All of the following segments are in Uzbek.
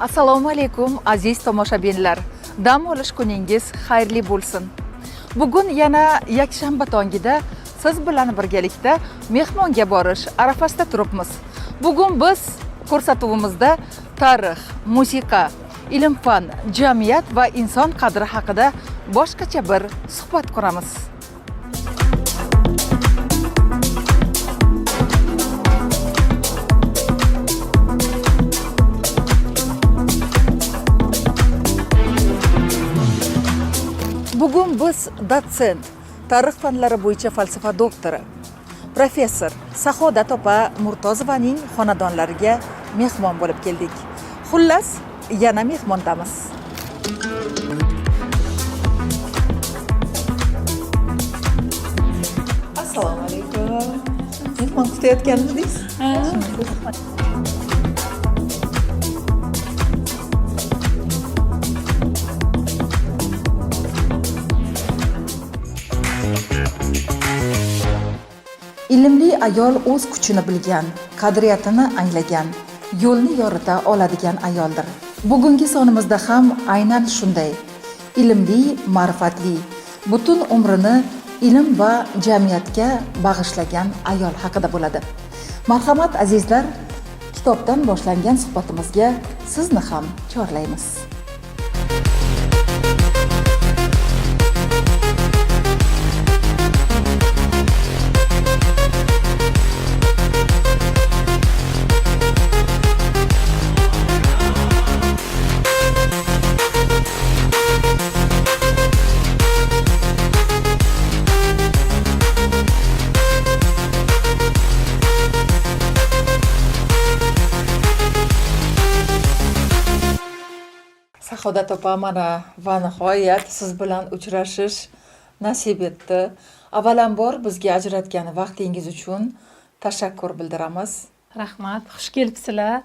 Assalomu alaykum, aziz tomoshabinlar. Dam olish kuningiz xayrli bo'lsin. Bugun yana yakshanba tongida siz bilan birgalikda mehmonga borish arafasida turibmiz. Bugun biz ko'rsatuvimizda tarix, musiqa, ilm-fan, jamiyat va inson qadri haqida boshqacha bir suhbat quramiz. Bugun biz dotsent, tarix fanlari bo'yicha falsafa doktori, professor Sahodat opa Murtozovaning xonadonlariga mehmon bo'lib keldik. Xullas, yana mehmondamiz. Assalomu alaykum. Mehmon kutayotganmidingiz? Ilmli ayol o'z kuchini bilgan, qadriyatini anglagan, yo'lni yorita oladigan ayoldir. Bugungi sonimizda ham aynan shunday ilmli, ma'rifatli, butun umrini ilm va jamiyatga bag'ishlagan ayol haqida bo'ladi. Marhamat, azizlar, kitobdan boshlangan suhbatimizga sizni ham chorlaymiz. Sahodat opa, mana va nihoyat siz bilan uchrashish nasib etdi. Avvalambor, bizga ajratgan vaqtingiz uchun tashakkur bildiramiz. Rahmat, xush kelibsizlar.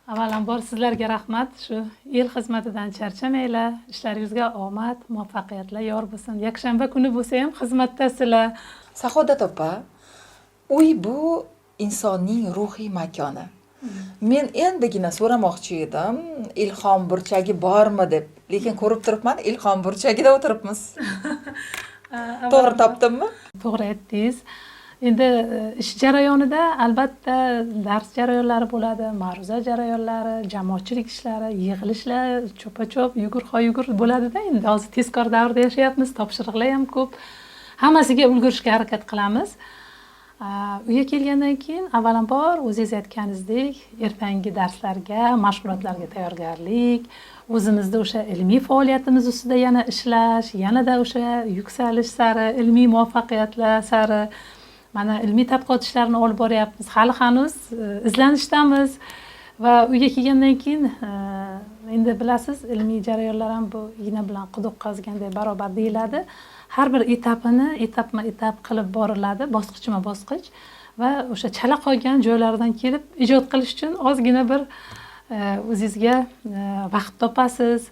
Avvalambor sizlarga rahmat. Shu el xizmatidan charchamanglar, ishlaringizga omad, muvaffaqiyatlar yor bo'lsin. Yakshanba kuni bo'lsa ham xizmatdasizlar. Sahodat opa, uy bu insonning ruhiy makoni. Men endigina so'ramoqchi edim, ilhom burchagi bormi deb, lekin ko'rib turibman, ilhom burchagida o'tiribmiz. To'g'ri topdimmi? To'g'ri aytdingiz. Endi ish jarayonida albatta dars jarayonlari bo'ladi, ma'ruza jarayonlari, jamoatchilik ishlari, yig'ilishlar, cho'pa cho'p, yugur ho yugur bo'ladida. Endi hozir tezkor davrda yashayapmiz, topshiriqlar ham ko'p, hammasiga ulgurishga harakat qilamiz. Uyga kelgandan keyin avvalambor, o'zingiz aytganingizdek, ertangi darslarga, mashg'ulotlarga tayyorgarlik, o'zimizni o'sha ilmiy faoliyatimiz ustida yana ishlash, yanada o'sha yuksalish sari, ilmiy muvaffaqiyatlar sari. Mana ilmiy tadqiqot ishlarini olib boryapmiz, hali hanuz izlanishdamiz. Va uyga kelgandan keyin endi bilasiz, ilmiy jarayonlar ham bu igna bilan quduq qazigandek barobar deyiladi. Har bir etapini etapma etap qilib boriladi, bosqichma bosqich, va o'sha chala qolgan joylaridan kelib ijod qilish uchun ozgina bir o'zingizga vaqt topasiz.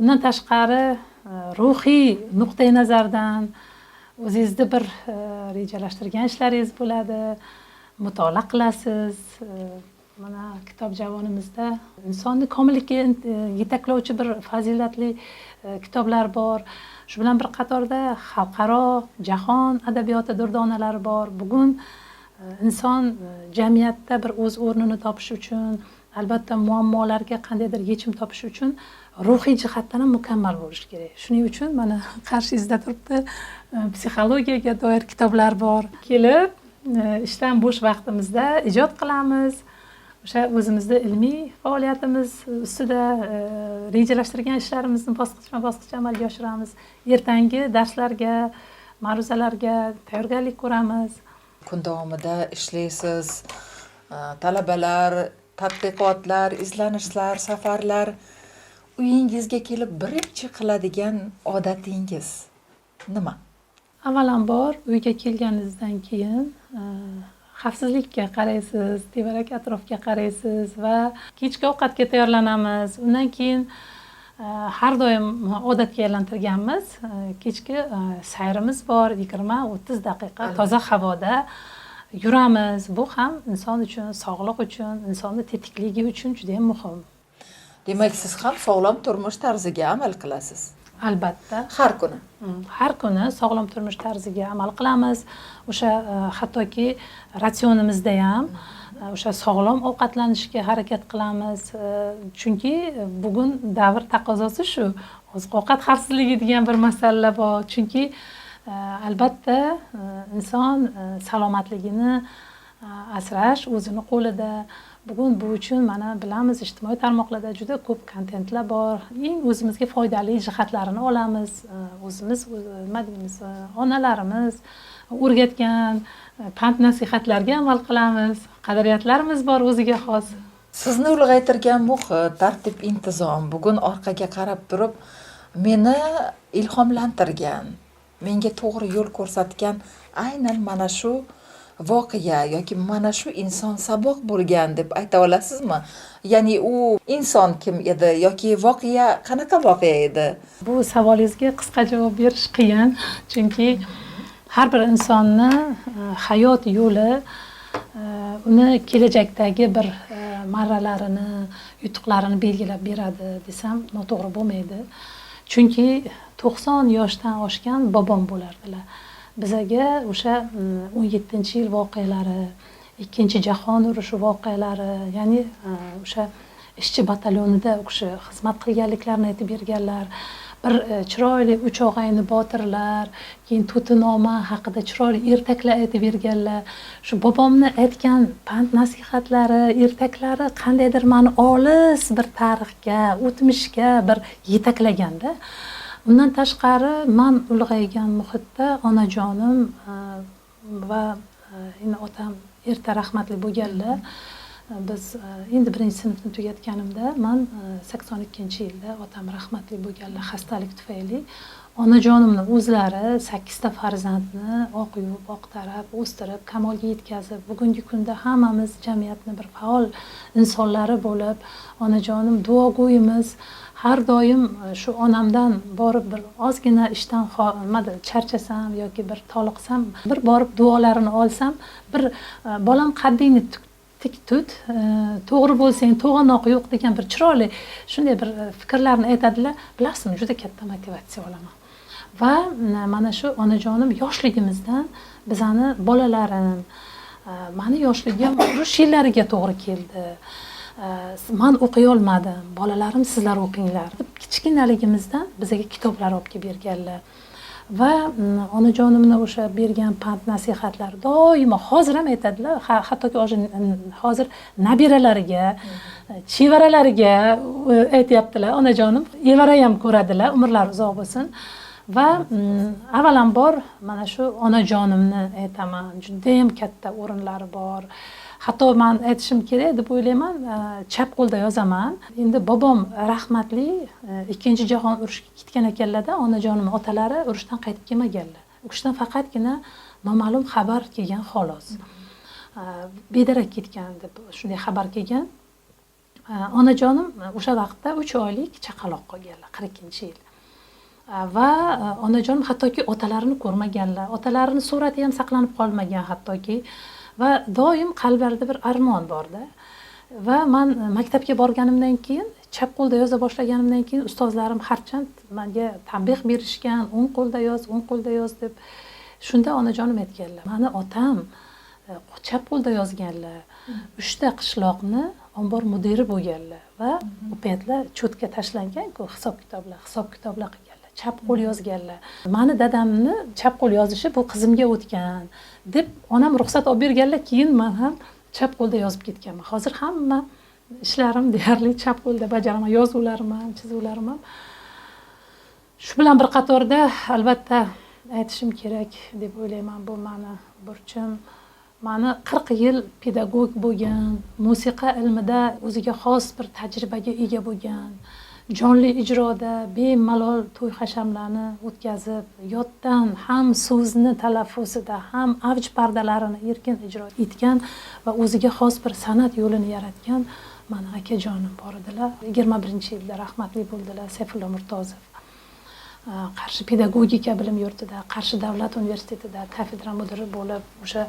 Undan tashqari, ruhiy nuqtai nazardan o'zingizni bir rejalashtirgan ishlaringiz bo'ladi, mutolaa qilasiz. Mana kitob javonimizda insonni komillikka yetaklovchi bir fazilatli kitoblar bor. Shu bilan bir qatorda xalqaro, jahon adabiyoti durdonalari bor. Bugun inson jamiyatda bir o'z o'rnini topish uchun, albatta muammolarga qandaydir yechim topish uchun ruhiy jihatdan ham mukammal bo'lishi kerak. Shuning uchun mana qarshingizda turibdi, psixologiyaga doir kitoblar bor. Kelib ishdan bo'sh vaqtimizda ijod qilamiz, o'sha o'zimizni ilmiy faoliyatimiz ustida rejalashtirgan ishlarimizni bosqichma bosqich amalga oshiramiz, ertangi darslarga, ma'ruzalarga tayyorgarlik ko'ramiz. Kun davomida ishlaysiz, talabalar, tadqiqotlar, izlanishlar, safarlar. Uyingizga kelib birinchi qiladigan odatingiz nima? Avvalambor, uyga kelganingizdan keyin xavfsizlikka qaraysiz, tevarak atrofga qaraysiz va kechki ovqatga tayyorlanamiz. Undan keyin har doim odatga aylantirganmiz, kechki sayrimiz bor, 20-30 daqiqa toza havoda yuramiz. Bu ham inson uchun, sog'liq uchun, insonni tetikligi uchun juda yam muhim. Demak, siz ham sog'lom turmush tarziga amal qilasiz. Albatta. Har kuni. Har kuni sog'lom turmush tarziga amal qilamiz. O'sha hattoki ratsionimizda ham o'sha sog'lom ovqatlanishga harakat qilamiz. Chunki bugun davr taqozosi shu. Oziq-ovqat xavfsizligi degan bir masala bor. Chunki albatta inson salomatligini asrash o'zini qo'lida. Bugun bu uchun mana bilamiz, ijtimoiy tarmoqlarda juda ko'p kontentlar bor. Eng o'zimizga foydali jihatlarini olamiz. O'zimiz nima deymiz, onalarimiz o'rgatgan pand nasihatlarga amal qilamiz. Qadriyatlarimiz bor o'ziga xos. Sizni ulg'aytirgan muhit, tartib, intizom bugun orqaga qarab turib meni ilhomlantirgan, menga to'g'ri yo'l ko'rsatgan aynan mana shu voqea yoki mana shu inson saboq bo'lgan deb ayta olasizmi? Ya'ni u inson kim edi yoki voqea qanaqa voqea edi? Bu savolingizga qisqa javob berish qiyin, chunki har bir insonni hayot yo'li uni kelajakdagi bir marralarini, yutuqlarini belgilab beradi desam noto'g'ri bo'lmaydi. Chunki 90 yoshdan oshgan bobom bo'lardilar. Bizaga o'sha 17-yil voqealari, 2 jahon urushi voqealari, ya'ni o'sha ishchi batalyonida u kishi xizmat qilganliklarini aytib berganlar. Bir chiroyli uch og'ayni botirlar, keyin to'tinoma haqida chiroyli ertaklar aytib berganlar. Shu bobomni aytgan pand nasihatlari, ertaklari qandaydir mani olis bir tarixga, o'tmishga bir yetaklaganda. Undan tashqari man ulg'aygan muhitda onajonim va endi otam erta rahmatli bo'lganlar. Biz endi birinchi sinfni tugatganimda man 82-yilda otam rahmatli bo'lganlar xastalik tufayli. Onajonimni o'zlari 8 ta farzandni oq yuvib, oq tarab, o'stirib, kamolga yetkazib, bugungi kunda hammamiz jamiyatni bir faol insonlari bo'lib, onajonim duogo'yimiz. Har doim shu onamdan borib bir ozgina ishdan nimada charchasam yoki bir toliqsam, bir borib duolarini olsam, bir bolam qaddingni tik tut, to'g'ri bo'lsang to'g'anoq yo'q degan bir chiroyli shunday bir fikrlarni aytadilar. Bilasizmi, juda katta motivatsiya olaman. Va mana shu onajonim yoshligimizdan bizani bolalarim, mani yoshligim urush yillariga to'g'ri keldi. Man o'qiy olmadim, bolalarim sizlar o'qinglar deb kichkinaligimizdan bizga kitoblar olib kelib berganlar. Va onajonimni o'sha bergan pand nasihatlar doimo hozir ham aytadilar, hattoki hozir nabiralariga, chevaralariga aytyaptilar. Onajonim evara ham ko'radilar, umrlari uzoq bo'lsin. Va avvalambor mana shu onajonimni aytaman, juda ham katta o'rinlari bor. Hatto man aytishim kerak deb o'ylayman, chap qo'lda yozaman. Endi bobom rahmatli 2 jahon urushiga ketgan ekanlarda, onajonim otalari urushdan qaytib kelmaganlar. U kishidan faqatgina noma'lum xabar kelgan xolos. Bedarak ketgan deb shunday xabar kelgan. Onajonim o'sha vaqtda 3 oylik chaqaloq qolganlar, 42-yil. Va onajonim hattoki otalarini ko'rmaganlar, otalarini surati ham saqlanib qolmagan hattoki. Va doim qalblarida bir armon borda. Va man maktabga borganimdan keyin, chap qo'lda yoza boshlaganimdan keyin ustozlarim harchand menga tanbeh berishgan, o'ng qo'lda yoz, o'ng qo'lda yoz deb. Shunda onajonim aytganlar, mani otam chap qo'lda yozganlar, 3 ta qishloqni ombor mudiri bo'lganlar va u paytlar cho'tka tashlangan-ku, hisob-kitoblar, hisob-kitoblar qilganlar, chap qo'l yozganlar. Mani dadamni chap qo'l yozishi bu qizimga o'tgan deb onam ruxsat olib berganlar, keyin men ham chap qo'lda yozib ketganman. Hozir hamma ishlarim deyarli chap qo'lda bajaraman, yozuvlarim ham, chizuvlarim ham. Shu bilan bir qatorda albatta aytishim kerak deb o'ylayman, bu mani burchim. Mani 40 yil pedagog bo'lgan, musiqa ilmida o'ziga xos bir tajribaga ega bo'lgan, jonli ijroda bemalol to'y hashamlarni o'tkazib, yoddan ham so'zni talaffuzida, ham avj pardalarini erkin ijro etgan va o'ziga xos bir san'at yo'lini yaratgan mani akajonim bor edilar. 21-yilda rahmatli bo'ldilar, Sayfullo Murtozov. Qarshi pedagogika bilim yurtida, Qarshi davlat universitetida kafedra mudiri bo'lib, o'sha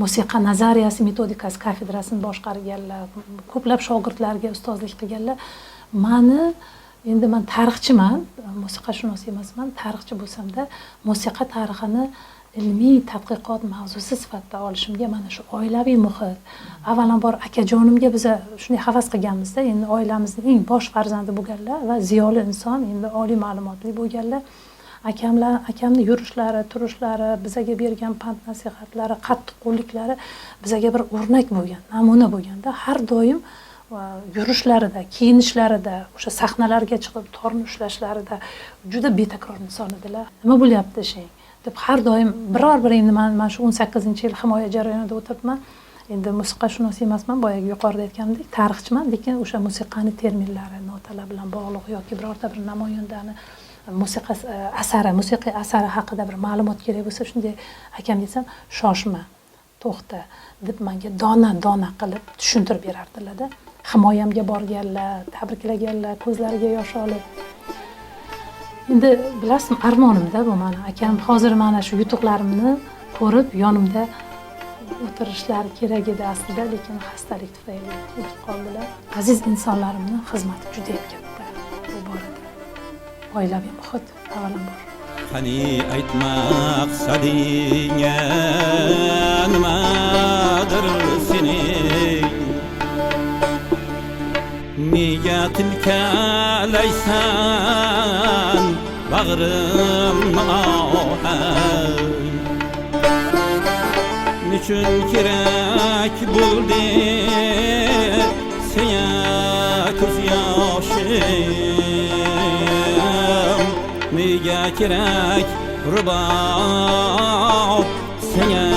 musiqa nazariyasi metodikasi kafedrasini boshqarganlar, ko'plab shogirdlarga ustozlik qilganlar. Mani endi man tarixchiman, musiqashunos emasman, tarixchi bo'lsamda musiqa tarixini ilmiy tadqiqot mavzusi sifatida olishimga mana shu oilaviy muhit, avvalambor akajonimga biza shunday havas qilganmizda, endi oilamizning eng bosh farzandi bo'lganlar va ziyoli inson, endi oliy ma'lumotli bo'lganlar. Akamlar, akamni yurishlari, turishlari, bizaga bergan pand nasihatlari, qattiqqo'lliklari bizaga bir o'rnak bo'lgan, namuna bo'lganda. Har doim yurishlarida, kiyinishlarida, o'sha sahnalarga chiqib torni ushlashlarida juda betakror inson edilar. Nima bo'lyapti ishing deb har doim biror bir, endi man shu 18-yil himoya jarayonida o'tiribman. Endi musiqashunos emasman, boyagi yuqorida aytganimdek, tarixchiman, lekin o'sha musiqani terminlari, notalar bilan bog'liq yoki birorta bir namoyandani musiqa asari, musiqiy asari haqida bir ma'lumot kerak bo'lsa, shunday akamga aytsam, shoshma, to'xta deb menga dona dona qilib tushuntirib berardilarda. Himoyamga borganlar, tabriklaganlar, ko'zlariga yosh olib. Endi bilasizmi, armonimda bu mani akam hozir mana shu yutuqlarimni ko'rib yonimda o'tirishlari kerak edi aslida, lekin xastalik tufayli o'tib qoldilar. Aziz insonlarimni xizmati judayam katta bu borada. Oilaviy muhit avvalambor. Qani ayt, maqsading nimadir sening? Nega tilkalaysan bag'rimni ohang? Nechun kerak bo'ldi senga ko'z yoshim? Nega kerak rubob senga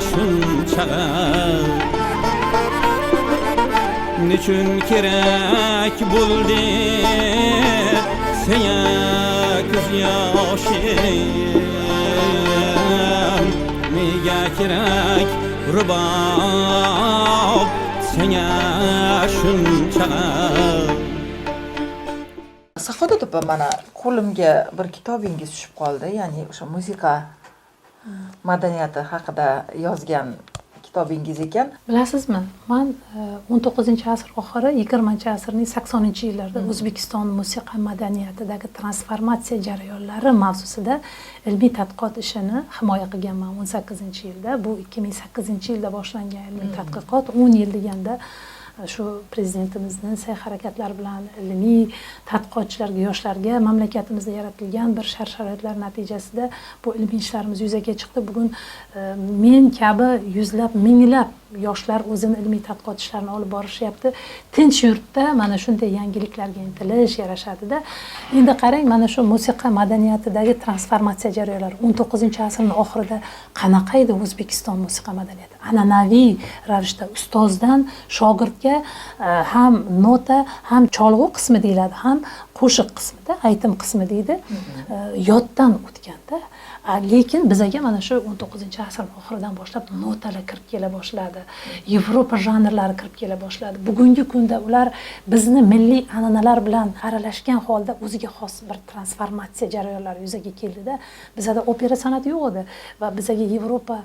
shuncha g'am? Nechun kerak bo'ldi senga ko'z yoshim? Nega kerak rubob senga shuncha g'am? Saodat opa, mana qo'limga bir kitobingiz tushib qoldi, ya'ni o'sha musiqa madaniyati haqida yozgan kitobingiz ekan. Bilasizmi, man 19-asr oxiri, 20-asrning 80-yillarida O'zbekiston musiqa madaniyatidagi transformatsiya jarayonlari mavzusida ilmiy tadqiqot ishini himoya qilganman 18-yilda. Bu 2008-yilda boshlangan ilmiy tadqiqot 10 yil deganda shu prezidentimizni sa'y harakatlari bilan ilmiy tadqiqotchilarga, yoshlarga mamlakatimizda yaratilgan bir shart sharoitlar natijasida bu ilmiy ishlarimiz yuzaga chiqdi. Bugun men kabi yuzlab, minglab yoshlar o'zini ilmiy tadqiqot ishlarini olib borishyapti. Tinch yurtda mana shunday yangiliklarga intilish yarashadida. Endi qarang, mana shu musiqa madaniyatidagi transformatsiya jarayonlari. 19-asrni oxirida qanaqa edi O'zbekiston musiqa madaniyati? An'anaviy ravishda ustozdan shogirdga ham nota, ham cholg'u qismi deyiladi, ham qo'shiq qismida aytim qismi deydi, yoddan o'tganda. Lekin bizaga mana shu 19-asr oxiridan boshlab notalar kirib kela boshladi, Yevropa janrlari kirib kela boshladi. Bugungi kunda ular bizni milliy an'analar bilan aralashgan holda o'ziga xos bir transformatsiya jarayonlari yuzaga keldida. Bizada opera san'ati yo'q edi va bizaga Yevropa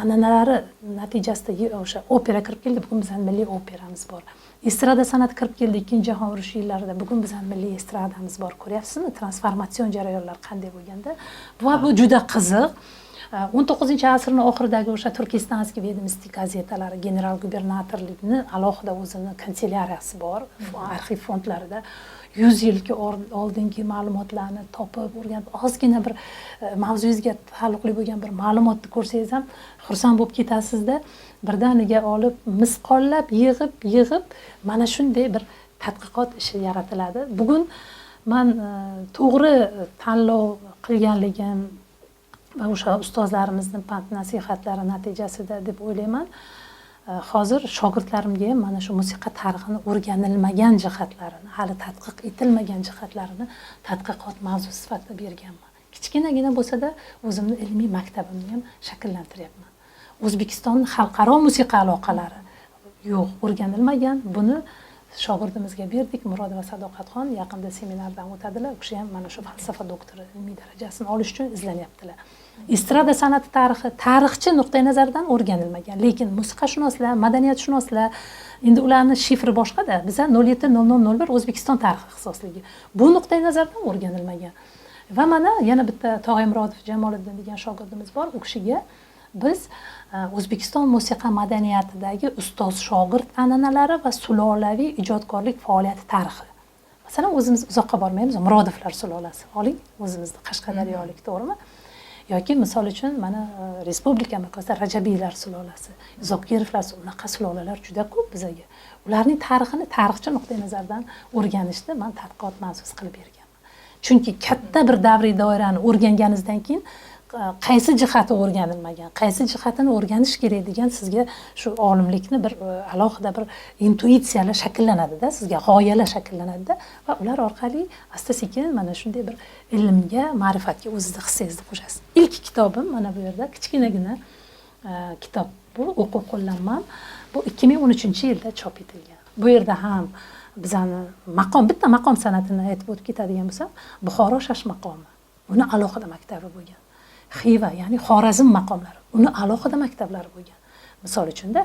an'analari natijasida o'sha opera kirib keldi. Bugun bizani milliy operamiz bor. Estrada san'ati kirib keldi Ikkinchi jahon urushi yillarida. Bugun bizani milliy estradamiz bor. Ko'ryapsizmi, transformatsion jarayonlar qanday bo'lganda va bu juda qiziq. 19-asrni oxiridagi o'sha "Туркестанские ведомости" gazetalari, general gubernatorlikni alohida o'zini kanselyariyasi bor, arxiv fondlarida 100 yilga oldingi ma'lumotlarni topib, o'rganib, ozgina bir mavzuyingizga taalluqli bo'lgan bir ma'lumotni ko'rsangiz ham xursand bo'lib ketasizda. Birdaniga olib, misqollab yig'ib yig'ib mana shunday bir tadqiqot ishi yaratiladi. Bugun man to'g'ri tanlov qilganligim va o'sha ustozlarimizni pand nasihatlari natijasida deb o'ylayman. Hozir shogirdlarimga ham mana shu musiqa tarixini o'rganilmagan jihatlarini, hali tadqiq etilmagan jihatlarini tadqiqot mavzusi sifatida berganman. Kichkinagina bo'lsada o'zimni ilmiy maktabimni ham shakllantiryapman. O'zbekistonni xalqaro musiqa aloqalari yo'q, o'rganilmagan. Buni shogirdimizga berdik, Murodova Sadoqatxon yaqinda seminardan o'tadilar. U kishi ham mana shu falsafa doktori ilmiy darajasini olish uchun izlanyaptilar. Estrada san'ati tarixi tarixchi nuqtai nazaridan o'rganilmagan, lekin musiqashunoslar, madaniyatshunoslar, endi ularni shifri boshqada. Biza 07.00.01 O'zbekiston tarixi ixtisosligi bu nuqtai nazardan o'rganilmagan. Va mana yana bitta Tog'ay Murodov Jamoliddin degan shogirdimiz bor. U kishiga biz O'zbekiston musiqa madaniyatidagi ustoz shogird an'analari va sulolaviy ijodkorlik faoliyati tarixi. Masalan, o'zimiz uzoqqa bormaymiz, Murodovlar sulolasi oling, o'zimizni Qashqadaryolik, to'g'rimi? Yoki misol uchun mana respublika miqyosida Rajabiylar sulolasi, Zokirovlar, unaqa sulolalar juda ko'p bizaga. Ularning tarixini tarixchi nuqtai nazaridan o'rganishni man tadqiqot mavzusi qilib berganman. Chunki katta bir davriy doirani o'rganganingizdan keyin qaysi jihati o'rganilmagan, qaysi jihatini o'rganish kerak degan sizga shu olimlikni bir alohida bir intuitsiyalar shakllanadida, sizga g'oyalar shakllanadida va ular orqali asta-sekin mana shunday bir ilmga, ma'rifatga o'zizni hissangizni qo'shasiz. Ilk kitobim mana bu yerda kichkinagina kitob, bu o'quv qo'llanmam. Bu 2013-yilda chop etilgan. Bu yerda ham bizani maqom, bitta maqom san'atini aytib o'tib ketadigan bo'lsam, Buxoro shash maqomi, uni alohida maktabi bo'lgan. Xiva, ya'ni Xorazm maqomlari, uni alohida maktablari bo'lgan. Misol uchunda,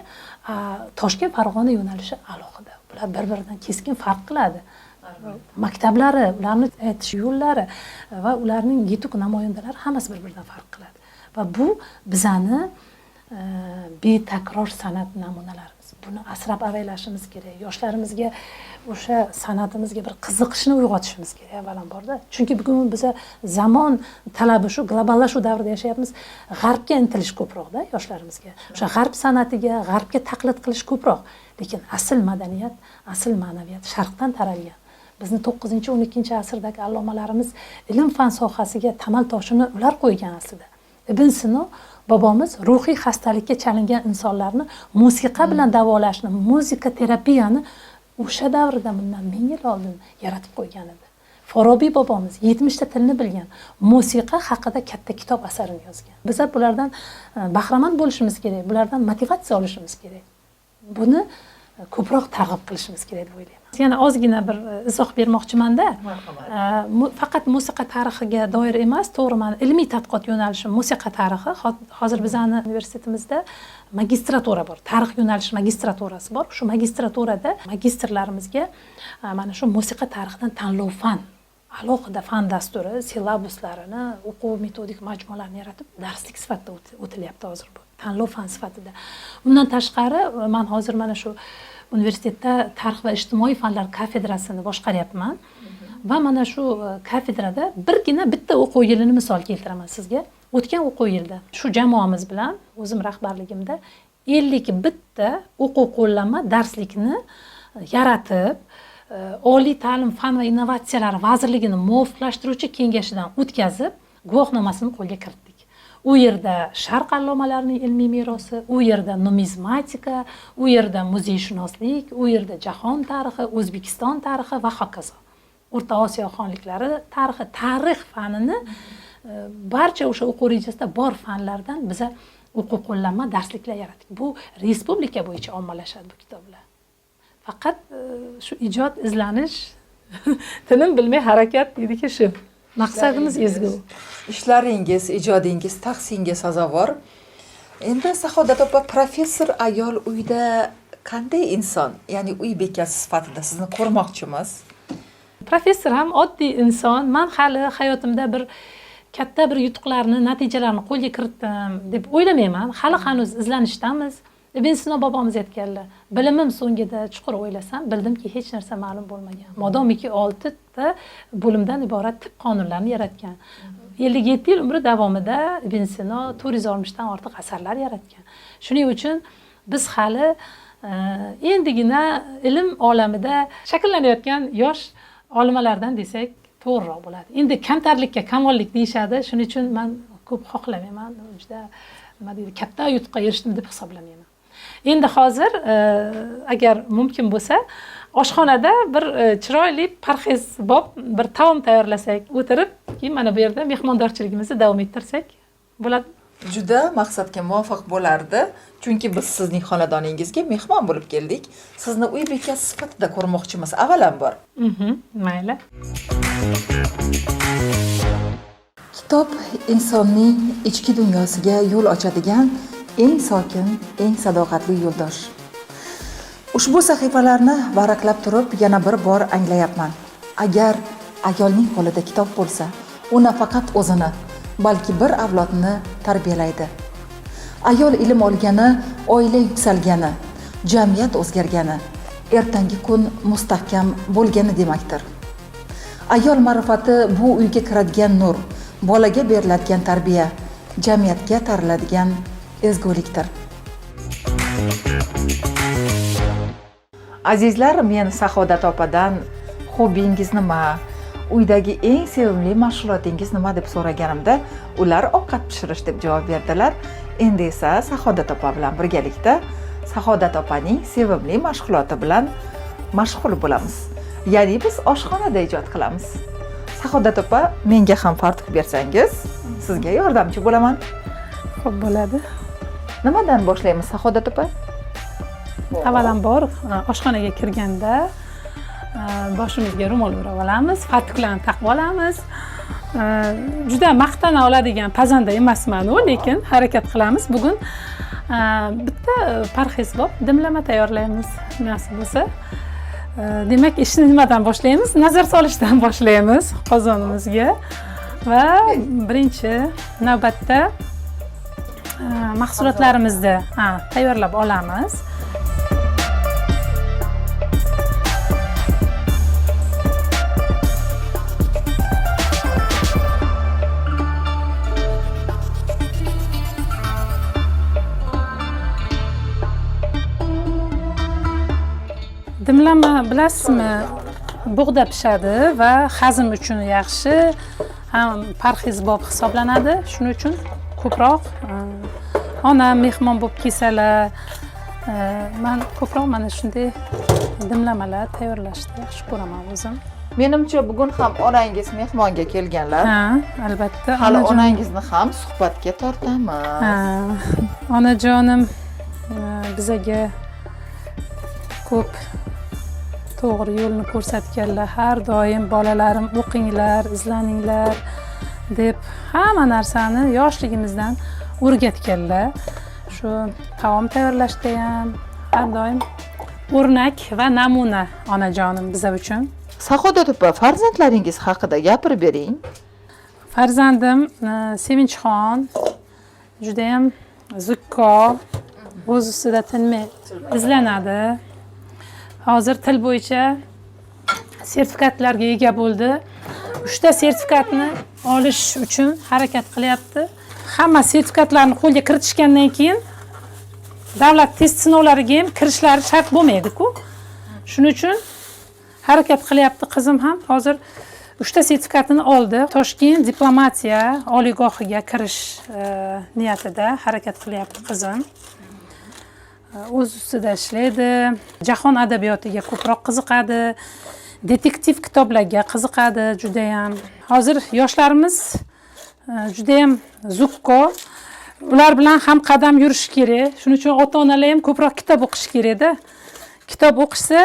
Toshkent Farg'ona yo'nalishi alohida. Bular bir-biridan keskin farq qiladi. Maktablari, ularni aytish yo'llari va ularning yetuk namoyandalari hammasi bir-biridan farq qiladi. Va bu bizani betakror san'at namunalarimiz. Buni asrab avaylashimiz kerak. Yoshlarimizga o'sha san'atimizga bir qiziqishni uyg'otishimiz kerak avvalamborda. Chunki bugun biza zamon talabi shu globallashuv davrida yashayapmiz. G'arbga intilish ko'proqda yoshlarimizga. O'sha g'arb san'atiga, g'arbga taqlid qilish ko'proq. Lekin asl madaniyat, asl ma'naviyat sharqdan taralgan. Bizni 9-12-asrdagi allomalarimiz ilm fan sohasiga tamal toshini ular qo'ygan aslida. Ibn Sino bobomiz ruhiy xastalikka chalingan insonlarni musiqa bilan davolashni, muzika terapiyani o'sha davrda bundan 1000 yil oldin yaratib qo'ygan edi. Forobiy bobomiz 70 ta tilni bilgan, musiqa haqida katta kitob asarini yozgan. Biz bulardan bahramand bo'lishimiz kerak, bulardan motivatsiya olishimiz kerak. Buni ko'proq targ'ib qilishimiz kerak deb o'ylayman. Yana ozgina bir izoh bermoqchimanda. Faqat musiqa tarixiga doir emas, to'g'ri, mani ilmiy tadqiqot yo'nalishim musiqa tarixi. Hozir bizani universitetimizda magistratura bor, tarix yo'nalishi magistraturasi bor. Shu magistraturada magistrlarimizga mana shu musiqa tarixidan tanlov fan, alohida fan dasturi, sillabuslarini, o'quv metodik majmualarini yaratib, darslik sifatida o'tilyapti hozir bu tanlov fan sifatida. Undan tashqari, man hozir mana shu universitetda tarix va ijtimoiy fanlar kafedrasini boshqaryapman. Va mana shu kafedrada birgina bitta o'quv yilini misol keltiraman sizga. O'tgan o'quv yilida shu jamoamiz bilan o'zim rahbarligimda 51 o'quv qo'llanma darslikni yaratib, Oliy ta'lim, fan va innovatsiyalar vazirligini muvofiqlashtiruvchi kengashidan o'tkazib, guvohnomasini qo'lga kiritdik. U yerda sharq allomalarining ilmiy merosi, u yerda numizmatika, u yerda muzeyshunoslik, u yerda jahon tarixi, O'zbekiston tarixi va hokazo. O'rta Osiyo xonliklari tarixi, tarix fanini barcha o'sha o'quv rejasida bor fanlardan biza o'quv qo'llanma darsliklar yaratdik. Bu respublika bo'yicha ommalashadi bu kitoblar. Faqat shu ijod, izlanish, tinim bilmay harakat deydiki shu. Maqsadimiz ezgu. Ishlaringiz, ijodingiz tahsinga sazovor. Endi Sahodat opa, professor ayol uyda qanday inson? Ya'ni uy bekasi sifatida sizni ko'rmoqchimiz. Professor ham oddiy inson. Man hali hayotimda bir katta bir yutuqlarni, natijalarni qo'lga kiritdim deb o'ylamayman. Hali hanuz izlanishdamiz. Ibn Sino bobomiz aytganlar, bilimim so'ngida chuqur o'ylasam, bildimki hech narsa ma'lum bo'lmagan. Modomiki 6 ta bo'limdan iborat tib qonunlarini yaratgan. 57 yil umri davomida Ibn Sino 460 dan ortiq asarlar yaratgan. Shuning uchun biz hali endigina ilm olamida shakllanayotgan yosh olimalardan desak to'g'riroq bo'ladi. Endi kamtarlikka kamollik deyishadi. Shuning uchun men ko'p xohlamayman, juda nima deydi, katta yutuqqa erishdim deb hisoblamayman. Endi hozir agar mumkin bo'lsa, oshxonada bir chiroyli parhezbop bir taom tayyorlasak, o'tirib, keyin mana bu yerda mehmondorchiligimizni davom ettirsak bo'ladi. Juda maqsadga muvofiq bo'lardi, chunki biz sizning xonadoningizga mehmon bo'lib keldik. Sizni uy bekasi sifatida ko'rmoqchimiz avvalambor. Mayli. Kitob insonning ichki dunyosiga yo'l ochadigan eng sokin, eng sadoqatli yo'ldosh. Ushbu sahifalarni varaqlab turib yana bir bor anglayapman. Agar ayolning qo'lida kitob bo'lsa, u nafaqat o'zini, balki bir avlodni tarbiyalaydi. Ayol ilm olgani, oila yuksalgani, jamiyat o'zgargani, ertangi kun mustahkam bo'lgani demakdir. Ayol ma'rifati bu uyga kiradigan nur, bolaga beriladigan tarbiya, jamiyatga tariladigan ezgulikdir. Azizlar, men Saxodat opadan hobbingiz nima, uydagi eng sevimli mashg'ulotingiz nima deb so'raganimda, ular ovqat pishirish deb javob berdilar. Endi esa Saxodat opa bilan birgalikda Saxodat opaning sevimli mashg'uloti bilan mashg'ul bo'lamiz. Ya'ni biz oshxonada ijod qilamiz. Saxodat opa, menga ham fartuq bersangiz, sizga yordamchi bo'laman. Xo'p, bo'ladi. Nimadan boshlaymiz, Saxodat opa? Avvalambor oshxonaga kirganda boshimizga ro'mol o'rab olamiz, fartuklarni taqib olamiz. Juda maqtana oladigan pazanda emasman u, lekin harakat qilamiz. Bugun bitta parhezbop dimlama tayyorlaymiz, nasib bo'lsa. Demak, ishni nimadan boshlaymiz? Nazar solishdan boshlaymiz qozonimizga. Va birinchi navbatda mahsulotlarimizni tayyorlab olamiz. Dimlama bilasizmi, bug'da pishadi va hazm uchun yaxshi, ham parhezbop hisoblanadi. Shuning uchun ko'proq onam mehmon bo'lib kelsalar, men ko'proq mana shunday dimlamalar tayyorlashni yaxshi ko'raman o'zim. Menimcha bugun ham onangiz mehmonga kelganlar. Ha, albatta. Hali onangizni ham suhbatga tortamiz. Ha, onajonim bizaga ko'p to'g'ri yo'lni ko'rsatganlar. Har doim bolalarim o'qinglar, izlaninglar deb hamma narsani yoshligimizdan o'rgatganlar. Shu taom tayyorlashda ham har doim o'rnak va namuna onajonim biza uchun. Saxodat opa, farzandlaringiz haqida gapirib bering. Farzandim Sevinchxon juda ham zukko, o'z ustida tinmay izlanadi. Hozir til bo'yicha sertifikatlarga ega bo'ldi. 3 ta sertifikatni olish uchun harakat qilyapti. Hamma sertifikatlarni qo'lga kiritishgandan keyin davlat test sinovlariga ham kirishlari shart bo'lmaydi-ku. Shuning uchun harakat qilyapti qizim ham. Hozir 3 ta sertifikatini oldi. Toshkent diplomatiya oliygohiga kirish niyatida harakat qilyapti qizim. O'z ustida ishlaydi. Jahon adabiyotiga ko'proq qiziqadi. Detektiv kitoblarga qiziqadi juda ham. Hozir yoshlarimiz juda ham zukko. Ular bilan ham qadam yurish kerak. Shuning uchun ota-onalar ham ko'proq kitob o'qish kerak-da. Kitob o'qishsa,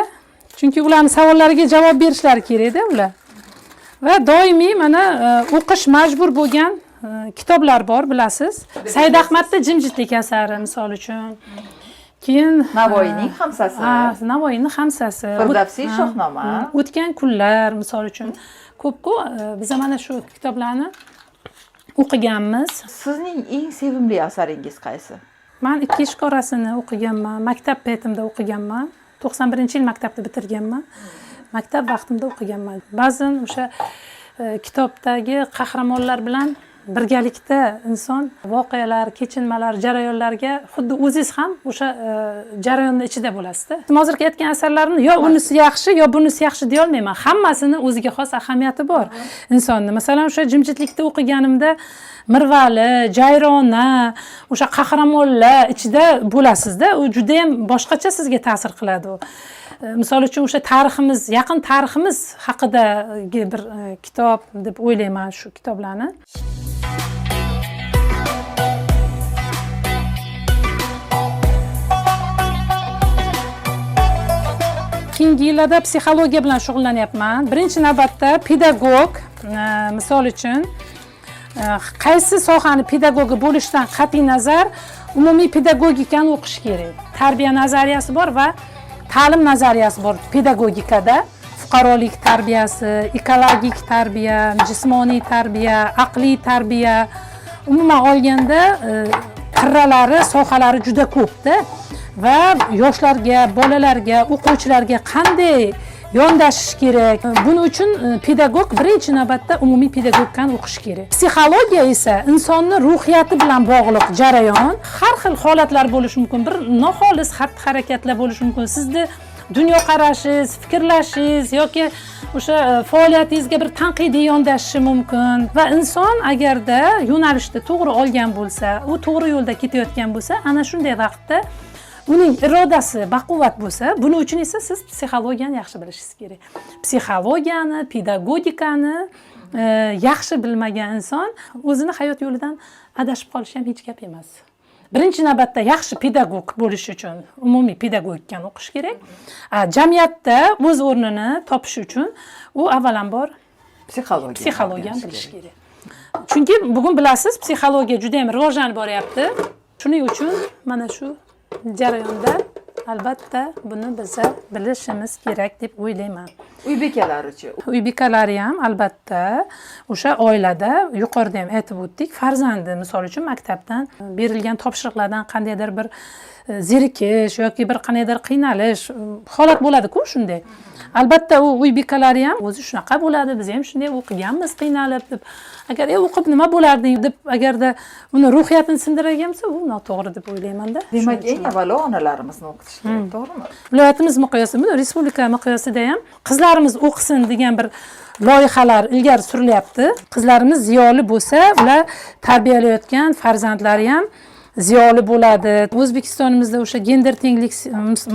chunki ularning savollariga javob berishlari kerak-da ular. Va doimiy mana o'qish majbur bo'lgan kitoblar bor, bilasiz. Said Ahmadda Jimjitlik asari misol uchun. Keyin Navoiyning Hamsasi. Navoiyning Hamsasi. Firdavsiy Shohnoma. O'tgan kunlar misol uchun. Ko'p-ku, biz mana shu kitoblarni o'qiganmiz. Sizning eng sevimli asaringiz qaysi? Men Ikki eshik orasini o'qiganman, maktab paytimda o'qiganman. 91-yil maktabni bitirganman. Maktab vaqtimda o'qiganman. Ba'zan o'sha kitobdagi qahramonlar bilan birgalikda inson voqealar, kechinmalar, jarayonlarga xuddi o'zingiz ham o'sha jarayonning ichida bo'lasizda. Hozirgi aytgan asarlarimni yo unisi yaxshi, yo bunisi yaxshi deya olmayman. Hammasini o'ziga xos ahamiyati bor insonni. Masalan, o'sha Jimjitlikda o'qiganimda Mirvali, Jayrona, o'sha qahramonlar ichida bo'lasizda, u juda ham boshqacha sizga ta'sir qiladi u. Misol uchun o'sha tariximiz, yaqin tariximiz haqidagi bir kitob deb o'ylayman shu kitoblarni. Keyingi yillarda psixologiya bilan shug'ullanyapman. Birinchi navbatda pedagog, misol uchun Qaysi sohani pedagogi bo'lishidan qat'iy nazar umumiy pedagogikani o'qish kerak. Tarbiya nazariyasi bor va ta'lim nazariyasi bor pedagogikada. Fuqarolik tarbiyasi, ekologik tarbiya, jismoniy tarbiya, aqliy tarbiya, umuman olganda qirralari, sohalari juda ko'pda va yoshlarga, bolalarga, o'quvchilarga qanday yondashish kerak, buning uchun pedagog birinchi navbatda umumiy pedagogikani o'qishi kerak. Psixologiya esa insonni ruhiyati bilan bog'liq jarayon. Har xil holatlar bo'lishi mumkin, bir noxolis xatti harakatlar bo'lishi mumkin. Sizni dunyoqarashingiz, fikrlashingiz yoki o'sha faoliyatingizga bir tanqidiy yondashishi mumkin va inson agarda yo'nalishni to'g'ri olgan bo'lsa, u to'g'ri yo'lda ketayotgan bo'lsa, ana shunday vaqtda uning irodasi baquvvat bo'lsa, buning uchun esa siz psixologiyani yaxshi bilishingiz kerak. Psixologiyani, pedagogikani yaxshi bilmagan inson o'zini hayot yo'lidan adashib qolishi ham hech gap emas. Birinchi navbatda yaxshi pedagog bo'lish uchun umumiy pedagogikani o'qish kerak. Jamiyatda o'z o'rnini topish uchun u avvalambor psixologiyani bilish kerak. Chunki bugun bilasiz, psixologiya juda ham rivojlanib boryapti. Shuning uchun mana shu jarayonda albatta buni biza bilishimiz kerak deb o'ylayman. Uy bekalari uchun. Uy bekalari ham albatta o'sha oilada, yuqorida ham aytib o'tdik, farzandi misol uchun maktabdan berilgan topshiriqlardan qandaydir bir zerikish yoki bir qandaydir qiynalish holat bo'ladi-ku shunday. Albatta u uy bekalari ham o'zi shunaqa bo'ladi, biz ham shunday o'qiganmiz qiynalib deb. Agar o'qib nima bo'larding deb agarda uni ruhiyatini sindiradigan bo'lsa, u noto'g'ri deb o'ylaymanda. Demak, eng avvalo onalarimizni o'qitish kerak, to'g'rimi? Viloyatimiz miqyosida, buni respublika miqyosida ham qizlarimiz o'qisin degan bir loyihalar ilgari surilyapti. Qizlarimiz ziyoli bo'lsa, ular tarbiyalayotgan farzandlari ham ziyoli bo'ladi. O'zbekistonimizda o'sha gender tenglik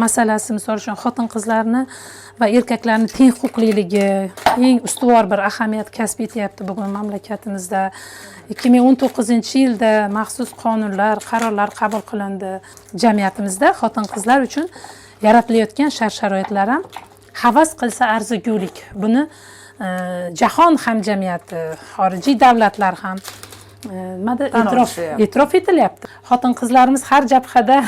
masalasi, misol uchun xotin-qizlarni va erkaklarni teng huquqliligi eng ustuvor bir ahamiyat kasb etyapti bugun mamlakatimizda. 2019-yilda maxsus qonunlar, qarorlar qabul qilindi. Jamiyatimizda xotin-qizlar uchun yaratilayotgan shart-sharoitlar ham havas qilsa arzigulik. Buni jahon hamjamiyati, xorijiy davlatlar ham nimada e'tirof etilyapti. Xotin-qizlarimiz har jabhada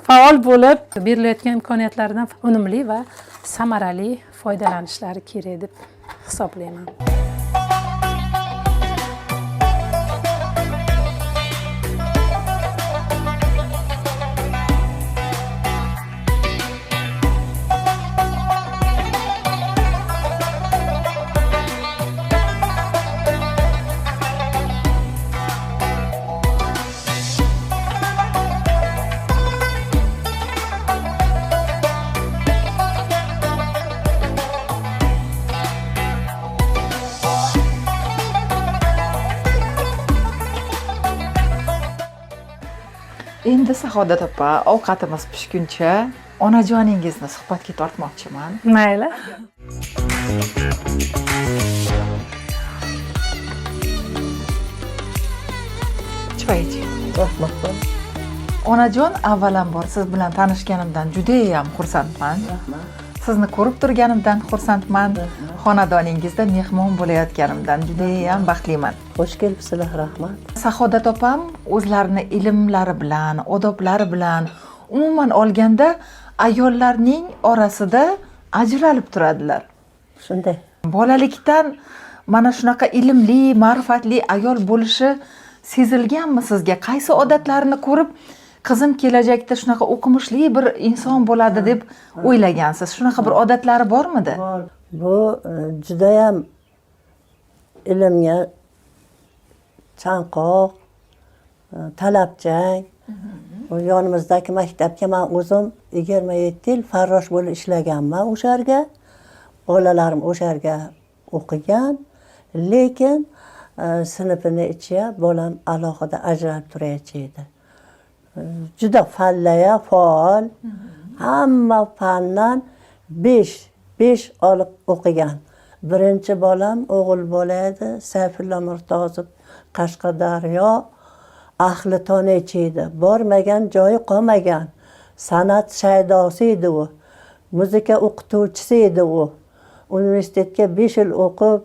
faol bo'lib, berilayotgan imkoniyatlardan unumli va samarali foydalanishlari kerak deb hisoblayman. Endi Saodat opa, ovqatimiz pishguncha onajoningizni suhbatga tortmoqchiman. Mayli. Choy iching. Onajon, avvalambor siz bilan tanishganimdan judayam xursandman. Rahmat. Sizni ko'rib turganimdan xursandman. Xonadoningizda mehmon bo'layotganimdan judayam baxtliman. Xush kelibsizlar, rahmat. Saodat opam o'zlarini ilmlari bilan, odoblari bilan, umuman olganda ayollarning orasida ajralib turadilar. Shunday. Bolalikdan mana shunaqa ilmli, ma'rifatli ayol bo'lishi sezilganmi sizga? Qaysi odatlarini ko'rib qizim kelajakda shunaqa o'qimishli bir inson bo'ladi deb o'ylagansiz? Shunaqa bir odatlari bormidi? Bor. Bu judayam ilmga chanqoq, talabchan. U yonimizdagi maktabga men o'zim 27 yil farrosh bo'lib ishlaganman o'sha yerga. Bolalarim o'sha yerga o'qigan, lekin sinfini ichiga bolam alohida ajralib turayotgan edi. Juda fallaya, faol, hamma fandan 5 olib o'qigan. Birinchi bolam o'g'il bola edi, Sayfulla Murtozov, Qashqadaryo ahli tonechi edi. Bormagan joyi qolmagan. San'at shaydosi edi u. Muzika o'qituvchisi edi u. Universitetga 5 yil o'qib,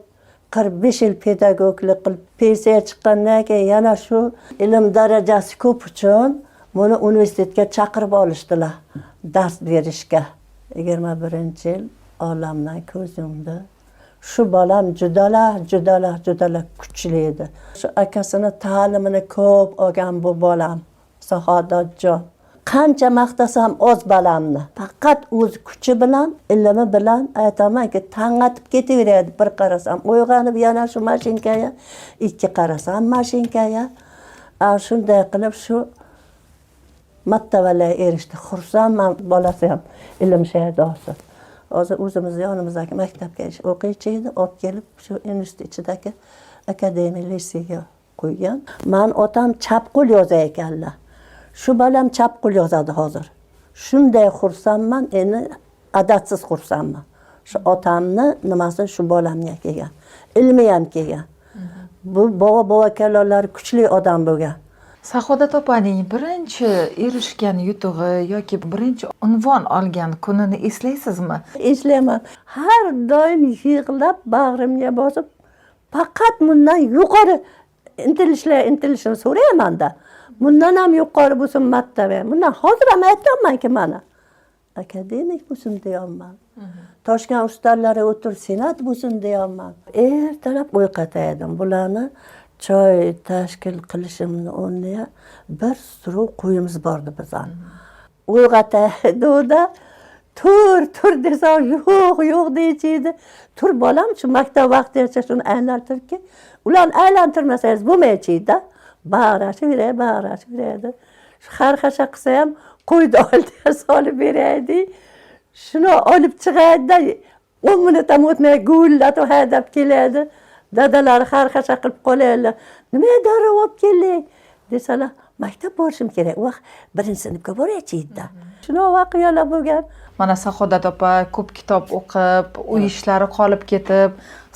45 yil pedagoglik qilib pensiyaga chiqqandan keyin yana shu ilm darajasi ko'p uchun buni universitetga chaqirib olishdilar dars berishga. 21-yil olamdan ko'z yumdi. Shu bolam judalar judalar judalar kuchli edi. Shu akasini ta'limini ko'p olgan bu bolam Saodatjon. Qancha maqtasam oz bolamni. Faqat o'z kuchi bilan, ilmi bilan aytamanki, tang'atib ketaveradi. Bir qarasam uyg'onib yana shu mashinkaga, ikki qarasam mashinkaga. Shunday qilib shu martabalarga erishdi. Xursandman, bolasi ham ilm shaydosi. Hozir o'zimizni yonimizdagi maktabga o'qiychi edi, olib kelib shu institut ichidagi akademiya litseyga qo'ygan. Man otam chap qo'l yozar ekanlar. Shu bolam chap qo'l yozadi hozir. Shunday xursandman, endi adatsiz xursandman. Shu otamni nimasi shu bolamga kelgan. Ilmi ham kelgan. Bu bobo bovakalonlari kuchli odam bo'lgan. Saxodat opaning birinchi erishgan yutug'i yoki birinchi unvon olgan kunini eslaysizmi? Eslayman. Har doim yig'lab bag'rimga bosib, faqat bundan yuqori intilishlar intilishini so'rayman-da. Bundan ham yuqori bo'lsin martaba. Bundan hozir ham aytyapmanki mana akademik bo'lsin deyapman. Toshkent ustallari o'tir senat bo'lsin deyapman. Ertalab uyg'otaydim bularni, choy tashkil qilishimni o'rniga bir suruv qo'yimiz bordi bizani. Uyg'otaydi-da, tur tur desam yo'q yo'q deychi. Tur bolam, shu maktab vaqtigacha shuni aylantirki, ularni aylantirmasangiz bo'lmaychi-da. Baqirashaveradi, baqirashaveradi. Shu xarxasha qilsa ham qo'yni oldiga solib beraydi. Shuni olib chiqadida, 10 minut ham o'tmay guvillatib haydab keladi. Dadalari xarxasha qilib qoladilar. Nimaga darrov olib kelding desalar, maktab borishim kerak. U vaqt birinchi sinfga boraychi edi. Shunaqa voqealar bo'lgan. Mana Saxodat opa ko'p kitob o'qib, uy ishlari qolib ketib,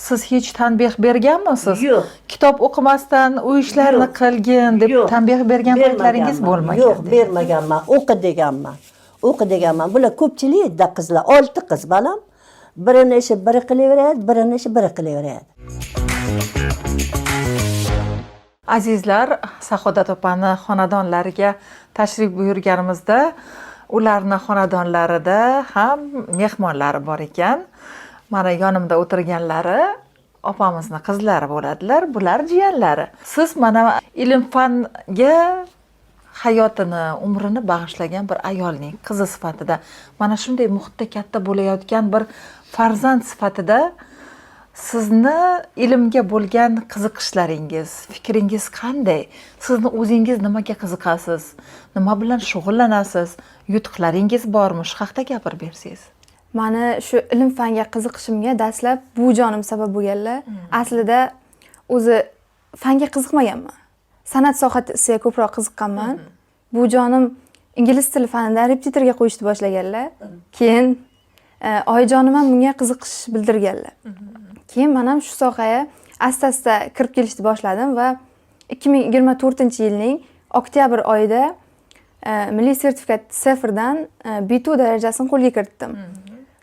siz hech tanbeh berganmisiz? Yo'q. Kitob o'qimasdan uy ishlarini Yo'q. qilgin deb Yo'q. tanbeh bergan paytlaringiz bo'lmagan. Yo'q, bermaganman. O'qi deganman. O'qi deganman. Bular ko'pchilik edi qizlar, 6 qiz balam. Birini ishi biri qilaveradi, birini ishi biri qilaveradi. Azizlar, Saxodat opani xonadonlariga tashrif buyurganimizda ularni xonadonlarida ham mehmonlari bor ekan. Mana yonimda o'tirganlari opamizni qizlari bo'ladilar, bular jiyanlari. Siz mana ilm fanga hayotini, umrini bag'ishlagan bir ayolning qizi sifatida, mana shunday muhitda katta bo'layotgan bir farzand sifatida sizni ilmga bo'lgan qiziqishlaringiz, fikringiz qanday? Sizni o'zingiz nimaga qiziqasiz? Nima bilan shug'ullanasiz? Yutuqlaringiz bormi? Shu haqda gapirib bersangiz. Mani shu ilm fanga qiziqishimga dastlab buvijonim sabab bo'lganlar. Aslida o'zi fanga qiziqmaganman. San'at sohasiga ko'proq qiziqqanman. Buvijonim ingliz tili fanidan repetitorga qo'yishni boshlaganlar. Keyin oyijonim ham bunga qiziqish bildirganlar. Keyin men ham shu sohaga asta-asta kirib kelishni boshladim va 2024-yilning oktyabr oyida milliy sertifikat CEFRdan B2 darajasini qo'lga kiritdim.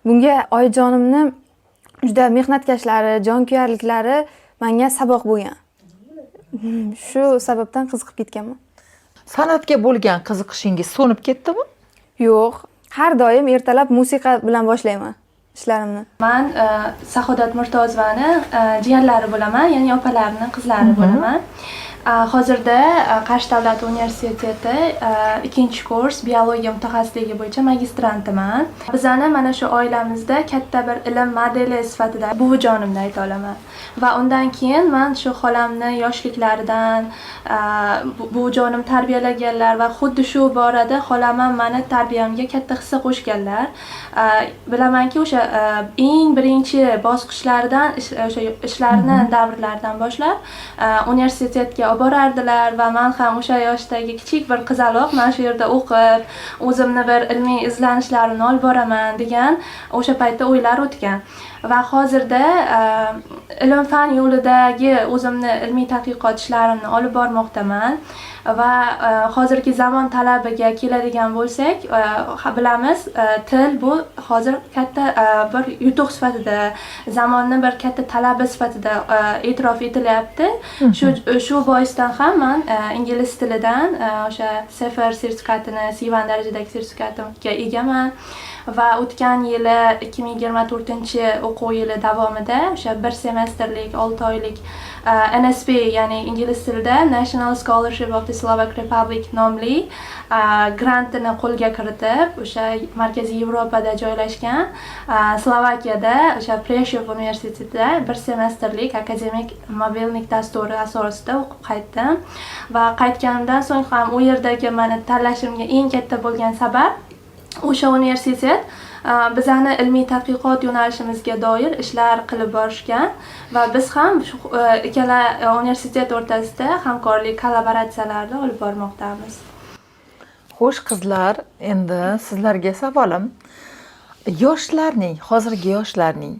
Bunga oyijonimni juda mehnatkashlari, jonkuyarliklari menga saboq bo'lgan. Shu sababdan qiziqib ketganman. San'atga bo'lgan qiziqishingiz so'nib ketdimi? Yo'q, har doim ertalab musiqa bilan boshlayman ishlarimni. Man Saxodat Murtozovani jiyanlari bo'laman, ya'ni opalarini qizlari bo'laman. Hozirda Qarshi davlat universiteti 2-kurs biologiya mutaxassisligi bo'yicha magistrantiman. Bizani mana shu oilamizda katta bir ilm modeli sifatida buvijonimni ayta olaman. Va undan keyin man shu xolamni yoshliklaridan buvijonim tarbiyalaganlar va xuddi shu borada xolam ham mani tarbiyamga katta hissa qo'shganlar. Bilamanki, o'sha eng birinchi bosqichlaridan o'sha ishlarini davrlaridan boshlab universitetga olib borardilar va man ham o'sha yoshdagi kichik bir qizaloq mana shu yerda o'qib, o'zimni bir ilmiy izlanishlarimni olib boraman degan o'sha paytda o'ylar o'tgan. Va hozirda ilm fan yo'lidagi o'zimni ilmiy tadqiqot ishlarimni olib bormoqdaman va hozirgi zamon talabiga keladigan bo'lsak, bilamiz, til bu hozir katta bir yutuq sifatida, zamonni bir katta talabi sifatida e'tirof etilyapti. Shu boisdan ham man ingliz tilidan o'sha CEFR sertifikatini, C1 darajadagi sertifikatimga egaman va o'tgan yili, 2024-o'quv yili davomida o'sha bir semestrlik, 6 oylik NSP, ya'ni ingliz tilida National Scholarship of the Slovak Republic nomli grantini qo'lga kiritib, o'sha Markaziy Yevropada joylashgan Slovakiyada, o'sha Preshov universitetida bir semestrlik akademik mobillik dasturi asosida o'qib qaytdim. Va qaytganimdan so'ng ham u yerdagi mani tanlashimga eng katta bo'lgan sabab o'sha universitet bizani ilmiy tadqiqot yo'nalishimizga doir ishlar qilib borishgan va biz ham shu ikkala universitet o'rtasida hamkorlik, kollaboratsiyalarni olib bormoqdamiz. Xo'sh, qizlar, endi sizlarga savolim. Yoshlarning, hozirgi yoshlarning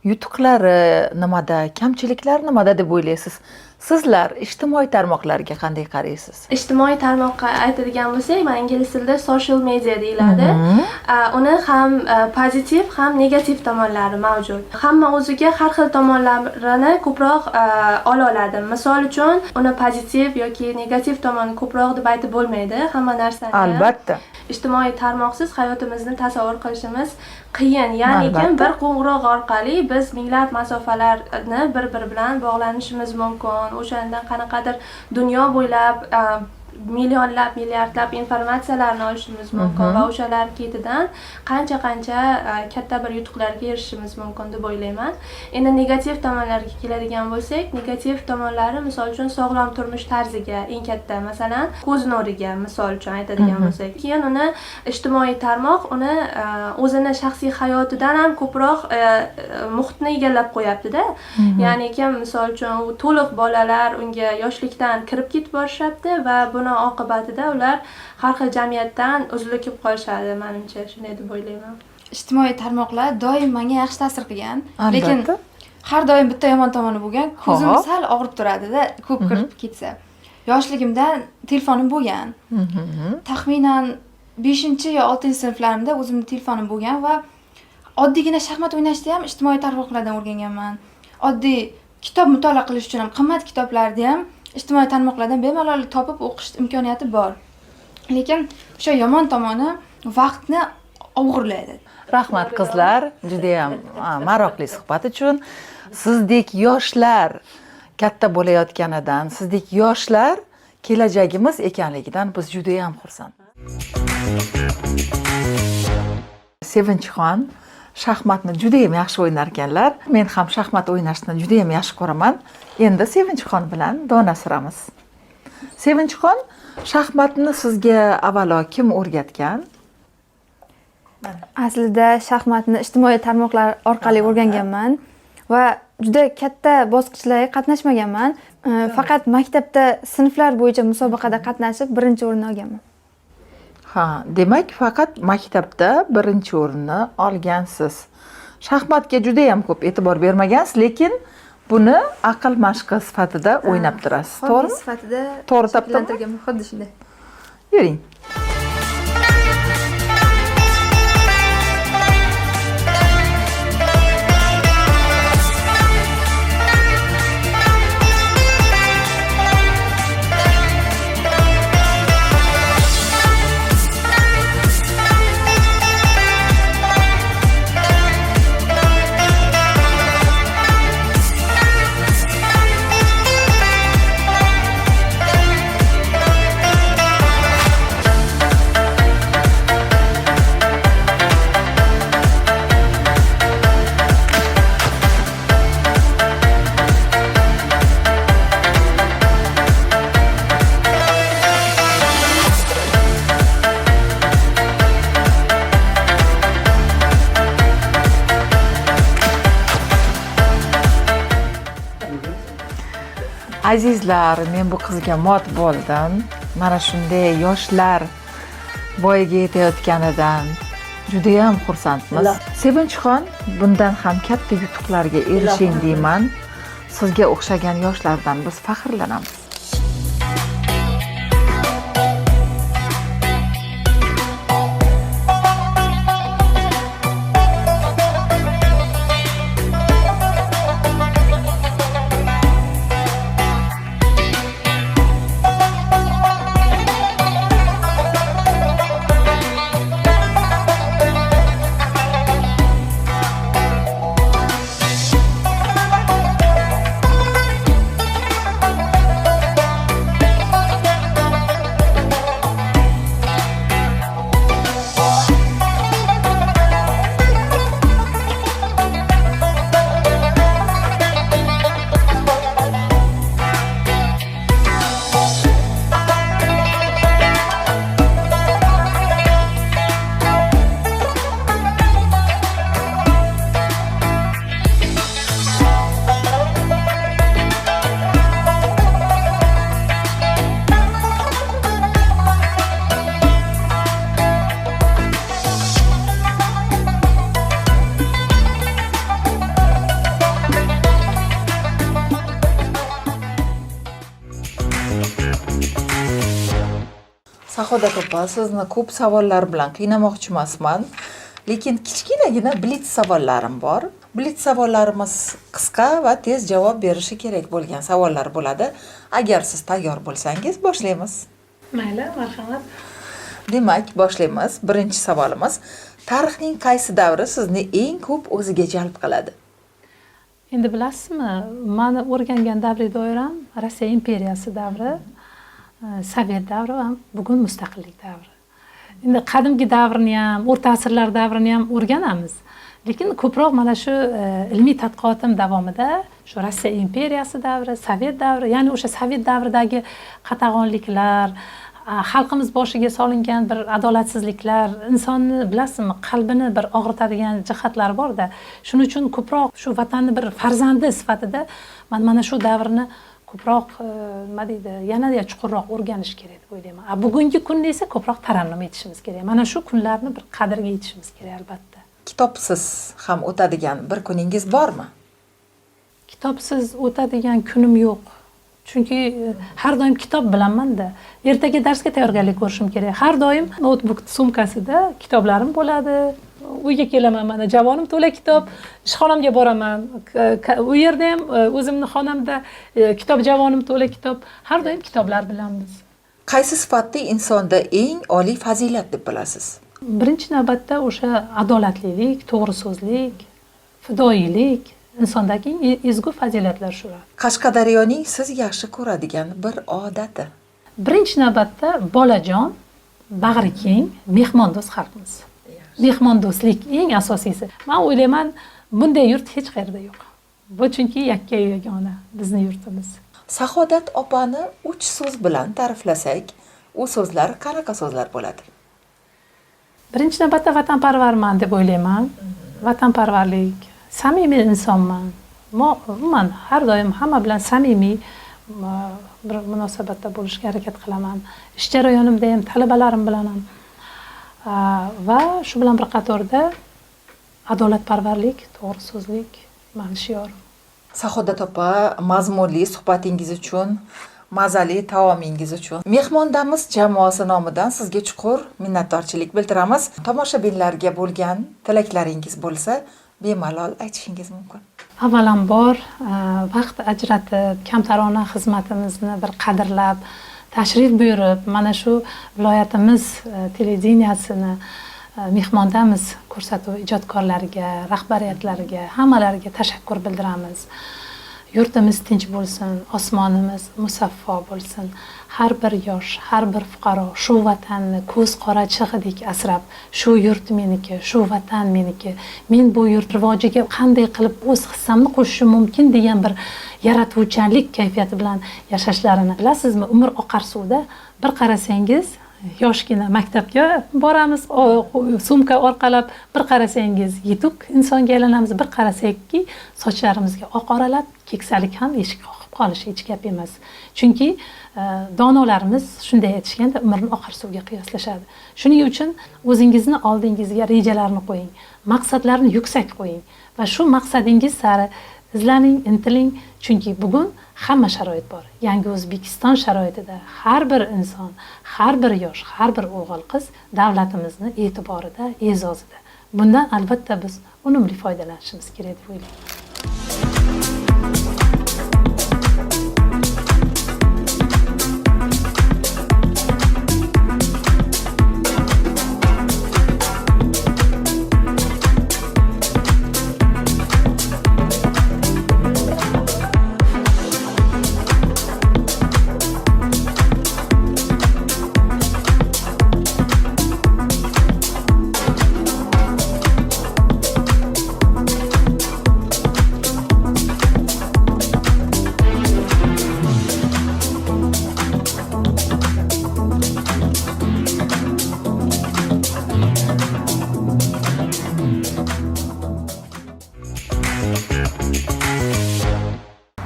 yutuqlari nimada, kamchiliklari nimada deb o'ylaysiz? Sizlar ijtimoiy tarmoqlarga qanday qaraysiz? Ijtimoiy tarmoqqa aytadigan bo'lsak, mana ingliz tilida social media deyiladi. Uni ham pozitiv, ham negativ tomonlari mavjud. Hamma o'ziga har xil tomonlarini ko'proq ola oladi. Misol uchun, uni pozitiv yoki negativ tomoni ko'proq deb aytib bo'lmaydi. Hamma narsani Albatta. ijtimoiy tarmoqsiz hayotimizni tasavvur qilishimiz qiyin. Ya'ni kim bir qo'ng'iroq orqali biz minglab masofalarni bir-biri bilan bog'lanishimiz mumkin. O'shandan qanaqadir dunyo bo'ylab millionlab, milliardlab informatsiyalarni olishimiz mumkin va o'shalar ketidan qancha-qancha katta bir yutuqlarga erishishimiz mumkin deb o'ylayman. Endi negativ tomonlarga keladigan bo'lsak, negativ tomonlari, misol uchun, sog'lom turmush tarziga eng katta, masalan, ko'z nuriga, misol uchun aytadigan bo'lsak. Keyin uni ijtimoiy tarmoq uni o'zini shaxsiy hayotidan ham ko'proq muhitni egallab qo'yapti-da. Ya'ni kim, misol uchun, u to'liq bolalar unga yoshlikdan kirib ketib borishyapti va buni oqibatida ular har xil jamiyatdan uzilib qolishadi, menimcha, shunday deb o'ylayman. Ijtimoiy tarmoqlar doim menga yaxshi ta'sir qilgan, lekin har doim bitta yomon tomoni bo'lgan: ko'zim sal og'rib turadida, ko'p kirib ketsa. Yoshligimdan telefonim bo'lgan. Taxminan 5 yo 6 sinflarimda o'zimni telefonim bo'lgan va oddiygina shaxmat o'ynashni ham ijtimoiy tarmoqlardan o'rganganman. Oddiy kitob mutolaa qilish uchun ham, qimmat kitoblarni ham ijtimoiy tarmoqlardan bemalol topib o'qish imkoniyati bor. Lekin o'sha yomon tomoni, vaqtni o'g'irlaydi. Rahmat, qizlar, judayam maroqli suhbat uchun. Sizdek yoshlar katta bo'layotganidan, sizdek yoshlar kelajagimiz ekanligidan biz judayam xursand. Sevinchxon shaxmatni judayam yaxshi o'ynar ekanlar. Men ham shaxmat o'ynashni judayam yaxshi ko'raman. Endi Sevinchxon bilan dona suramiz. Sevinchxon, shaxmatni sizga avvalo kim o'rgatgan? Aslida shaxmatni ijtimoiy tarmoqlar orqali o'rganganman va juda katta bosqichlarga qatnashmaganman. Faqat maktabda sinflar bo'yicha musobaqada qatnashib, birinchi o'rinni olganman. Ha, demak, faqat maktabda birinchi o'rinni olgansiz. Shaxmatga juda ham ko'p e'tibor bermagansiz, lekin buni aql mashqi sifatida o'ynab turasiz, Hobbi to'g'rimi? sifatida To'g'ri topdimmi? shakllantirganman, xuddi shunday. Yuring. Azizlar, men bu qizga mot bo'ldim. Mana shunday yoshlar voyaga yetayotganidan judayam xursandmiz. Sevinchxon, bundan ham katta yutuqlarga erishing deyman. Sizga o'xshagan yoshlardan biz faxrlanamiz. Saxodat opa, sizni ko'p savollar bilan qiynamoqchi emasman, lekin kichkinagina blitz savollarim bor. Blitz savollarimiz qisqa va tez javob berishi kerak bo'lgan savollar bo'ladi. Agar siz tayyor bo'lsangiz, boshlaymiz. Mayli, marhamat. Demak, boshlaymiz. Birinchi savolimiz: tarixning qaysi davri sizni eng ko'p o'ziga jalb qiladi? Endi bilasizmi, mani o'rgangan davriy doiram Rossiya imperiyasi davri, Sovet davri va bugun mustaqillik davri. Endi qadimgi davrni ham, o'rta asrlar davrini ham o'rganamiz. Lekin ko'proq mana shu ilmiy tadqiqotim davomida shu Rossiya imperiyasi davri, Sovet davri, ya'ni o'sha Sovet davridagi qatag'onliklar, xalqimiz boshiga solingan bir adolatsizliklar, insonni bilasizmi, qalbini bir og'ritadigan jihatlar borda. Shuning uchun ko'proq shu vatanni bir farzandi sifatida man mana shu davrni ko'proq nima deydi, yanada chuqurroq o'rganish kerak deb o'ylayman. Bugungi kunni esa ko'proq tarannum etishimiz kerak. Mana shu kunlarni bir qadriga yetishimiz kerak albatta. Kitobsiz ham o'tadigan bir kuningiz bormi? Kitobsiz o'tadigan kunim yo'q. Chunki har doim kitob bilanman-da. Ertaga darsga tayyorgarlik ko'rishim kerak. Har doim noutbuk sumkasida kitoblarim bo'ladi. Uyga kelaman, mana javonim to'la kitob, ishxonamga boraman. U yerda ham o'zimni xonamda kitob javonim to'la kitob. Har doim kitoblar bilanmiz. Qaysi sifatni insonda eng oliy fazilat deb bilasiz? Birinchi navbatda o'sha adolatlilik, to'g'ri so'zlik, fidoyilik, insondagi eng ezgu fazilatlar shular. Qashqadaryoning siz yaxshi ko'radigan bir odati? Birinchi navbatda bolajon, bag'ri keng, mehmondo'st xalqmiz. Mehmondo'stlik eng asosiysi. Men o'ylayman, bunday yurt hech qayerda yo'q. Bu chunki yakkayu yagona bizni yurtimiz. Saxodat opani 3 so'z bilan ta'riflasak, u so'zlar qanaqa so'zlar bo'ladi? Birinchi navbatda vatanparvarman deb o'ylayman. Vatanparvarlik, samimiy insonman. Umuman har doim hamma bilan samimiy bir munosabatda bo'lishga harakat qilaman. Ish jarayonimda ham, talabalarim bilan ham. Va shu bilan bir qatorda adolatparvarlik, to'g'ri so'zlik mani shiorim. Saxodat opa, mazmunli suhbatingiz uchun, mazali taomingiz uchun Mehmondamiz jamoasi nomidan sizga chuqur minnatdorchilik bildiramiz. Tomoshabinlarga bo'lgan tilaklaringiz bo'lsa, bemalol aytishingiz mumkin. Avvalambor, vaqt ajratib, kamtarona xizmatimizni bir qadrlab, tashrif buyurib, mana shu viloyatimiz televideniyasini Mehmondamiz ko'rsatuv ijodkorlariga, rahbariyatlariga, hammalariga tashakkur bildiramiz. Yurtimiz tinch bo'lsin, osmonimiz musaffo bo'lsin. Har bir yosh, har bir fuqaro shu vatanni ko'z qorachig'idek asrab, shu yurt meniki, shu vatan meniki, men bu yurt rivojiga qanday qilib o'z hissamni qo'shishim mumkin degan bir yaratuvchanlik kayfiyati bilan yashashlarini bilasizmi? Umr oqar suvda bir qarasangiz yoshgina maktabga boramiz, sumka orqalab, bir qarasangiz yetuk insonga aylanamiz, bir qarasakki sochlarimizga oq oralab, keksalik ham eshik qoqib qolishi hech gap emas. Chunki donolarimiz shunday aytishganda umrni oqar suvga qiyoslashadi. Shuning uchun o'zingizni oldingizga rejalarni qo'ying, maqsadlarni yuksak qo'ying va shu maqsadingiz sari izlaning, intiling, chunki bugun hamma sharoit bor. Yangi O'zbekiston sharoitida har bir inson, har bir yosh, har bir o'g'il qiz davlatimizni e'tiborida, e'zozida. Bundan albatta biz unumli foydalanishimiz kerak deb o'ylayman.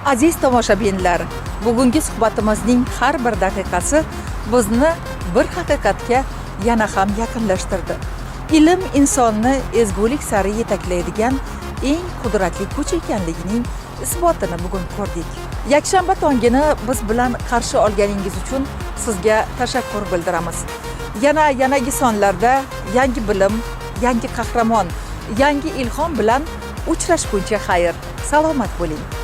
Aziz tomoshabinlar, bugungi suhbatimizning har bir daqiqasi bizni bir haqiqatga yana ham yaqinlashtirdi. Ilm insonni ezgulik sari yetaklaydigan eng qudratli kuch ekanligining isbotini bugun ko'rdik. Yakshanba tongini biz bilan qarshi olganingiz uchun sizga tashakkur bildiramiz. Yana yanagi sonlarda yangi bilim, yangi qahramon, yangi ilhom bilan uchrashguncha xayr. Salomat bo'ling.